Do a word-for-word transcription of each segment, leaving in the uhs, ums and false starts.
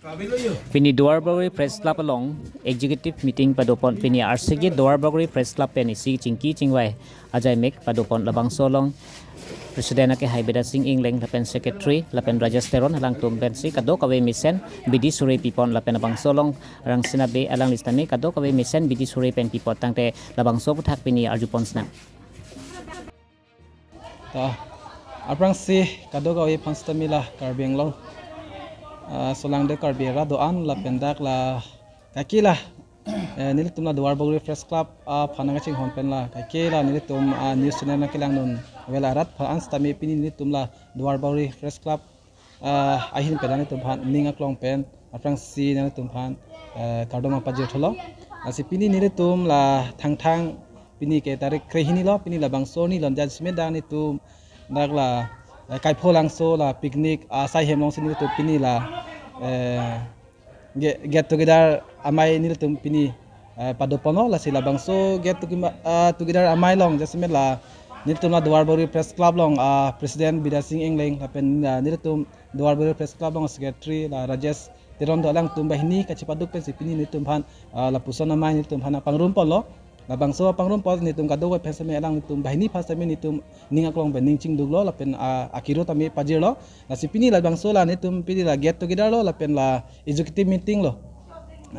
Pini Duarbagori Press Club along executive meeting padopon, pini arsigi Duarbagori Press Club pen isi chingki chingvai ajaimek padopon, labangso along President akehai Bidya Sing Engleng lapen Secretary lapen Rajesh Teron alangtum pensi kadokave mesen bidi suri pipon lapen labangso along Rangsina Bey alangli sitame kadokave mesen bidi suri pen pipot tangte labangso aputhak pini arjupon sinang. Ta, aphrangsi kadokave aphan sitame la Karbi Anglong, ah, solangde Karbi arat do-an lapen dak la kaike la, eh, nelitum la Duarbagori Press Club, ah, aphan nangchinghon pen la kaike la nelitum, ah, news channel nangkelang dun vel arat aphan sitame pini nelitum la Duarbagori Press Club, ah, ahin pen nanglitum aphan ning aklong pen aphrangsi nanglitum aphan, eh, kardom pajir thulo. Lasi pini nelitum la Thangthang, pini ke tarik krehini lo, pini labangso arni lon jan sime dang nelitum dak la, eh, Kaipholangso la picnic, ah, asai hem alongsi nelitum pini la, eh, ge-, get together amei nelitum pini, eh, padoponlo. Lasi labangso get toge-, ah, together amei along jasemet la nelitum la Duarbagori Press Club along, ah, President Bidya Sing Engleng lapen, ah, nelitum Duarbagori Press Club along Secretary la Rajesh Teron do, alangtum banghini kachepaduk pensi pini nelitum aphan, ah, lapuson amei nelitum aphan pangrumpon lo. Labangso pangrumpon nelitum kadokave aphan sitame alanglitum banghini aphan sitame nelitum ning aklong pen ning chingduklo lapen, ah, akiro tame pajirlo. Lasi pini labangso la nelitum pini la get together lo lapen la executive meeting lo.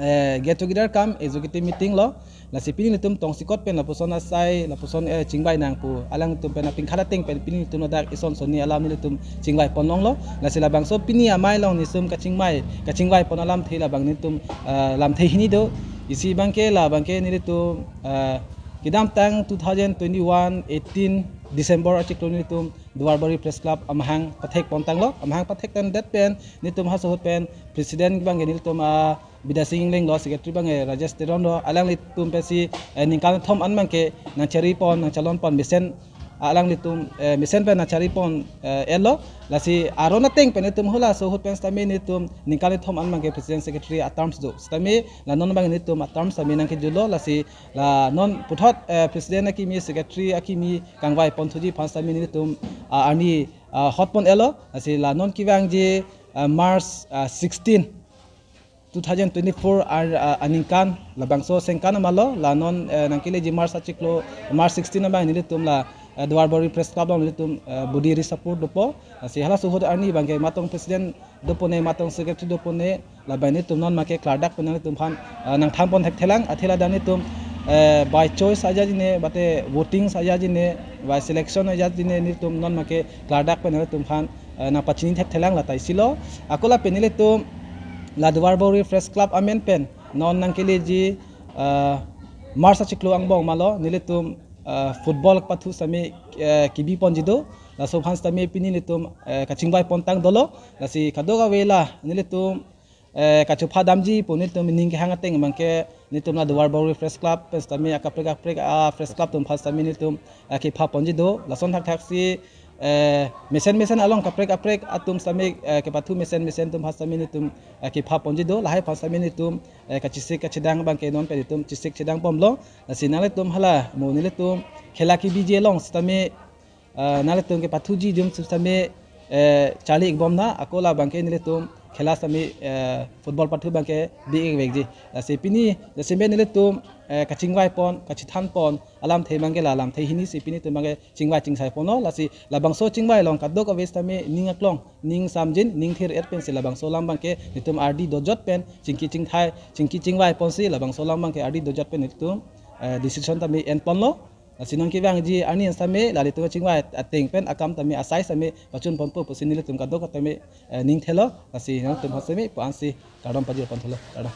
Eh, get together cum executive meeting lo. Lasi pini nelitum tongsekot pen lapuson asai, lapuson, eh, chingvai nang pu alangtum pen apingkhat ateng pen pini nelitum ladak ison sonni alam nelitum chingvai pon longlo. Lasi labangso pini amei along nelitum kachingvai, kachingvai pon alamthe labang nelitum, eh, lamthe hini do. Isi abangke la abangke nelitum, eh, kedamtang two thousand twenty-one eighteen December achiklo nelitum Duarbagori Press Club amahang pathek pon tanglo. Amahang pathek tangdet pen nelitum halaso ahut pen President abangke nelitum, ah, Bidya Sing Engleng lo, Secretary abangke Rajesh Teron lo, alanglitum pensi, eh, ningkan thom an abangke nangchari pon, nangchalon pon mesen, ah, alanglitum, eh, mesen pen nangchari pon, eh, etlo. Lasi aron ateng pen nelitum halaso ahut pen sitame nelitum ningkan thom an abangke President Secretary a-terms do. Sitame la non abang nelitum a-terms sitame nangkejutlo. Lasi la non puthot, eh, President akimi, Secretary akimi kangvai ponthuji aphan sitame nelitum, ah, arni, ah, hot pon etlo. Lasi la non kevangji, ah, March, ah, sixteen, two thousand twenty-four ar-, ah, aningkan labangso sengkan amalo, la non, eh, nangkeleji March achiklo, March sixteen abang nelitum la, eh, Duarbagori Press Club along nelitum, eh, bodi ri support dopo. Lasi halaso ahut arni abangke matong President dopone, matong Secretary dopone, labang nelitum non abangke klardak pen nelitum aphan, ah, nangthan pon thekthelang. Athe ladak nelitum, eh, by choice ajat jine, mate voting ajat jine, by selection ajat jine nelitum non abangke klardak pen nelitum aphan, eh, nangpachini thekthelang, la ta isi lo. Ako lapen nelitum la Duarbagori Press Club amen pen non nangkeleji, eh, March achiklo angbong malo nelitum, eh, football pathu sitame, eh, kebi ponji do. Laso aphan sitame pini nelitum, eh, kachingvai pon tang dolo. Lasi kadokave la nelitum, eh, kachopha damji pu nelitum ning kehang ateng abangke nelitum la Duarbagori Press Club pen sitame akaprek akaprek a-press club atum aphan sitame nelitum, eh, kepha ponji do. Lason thakthaksi, eh, mesen mesen along kaprek kaprek atum sitame, eh, kepathu mesen mesen atum aphan sitame nelitum, eh, kepha ponji do. Lahai aphan sitame nelitum, eh, kachesik kachedang abangke non pen nelitum chesik chedang bomlo. Lasi nanglitum hala mo nelitum khela kebiji along sitame, eh, nanglitum kepathuji atum sitame, eh, charli ik bomnang. Ako la abangke nelitum khela sitame, eh, football pathu abangke bi ik vekji. Lasi pini jasemet nelitum, eh, kachingvai pon, kachethan pon alamthe abangke la lamthe hini si pini nelitum abangke chingvai chingsai ponlo. Lasi labangso chingvai along kadokave sitame ning aklong, ning samjin, ning thir-et pensi labangso alam abangke nelitum ardi dojot pen chingki chingthai, chingki chingvai ponsi labangso alam abangke ardi dojot pen nelitum, eh, decision tame en ponlo. Lasi non kevangji arni an sitame la nelitum chingvai ateng pen akam tame asai sitame pachun ponpo pusi nelitum kadokave tame, eh, ning thelo. Lasi nangtum aphan sitame pu ansi kardom pajir pon thulo. Kardom.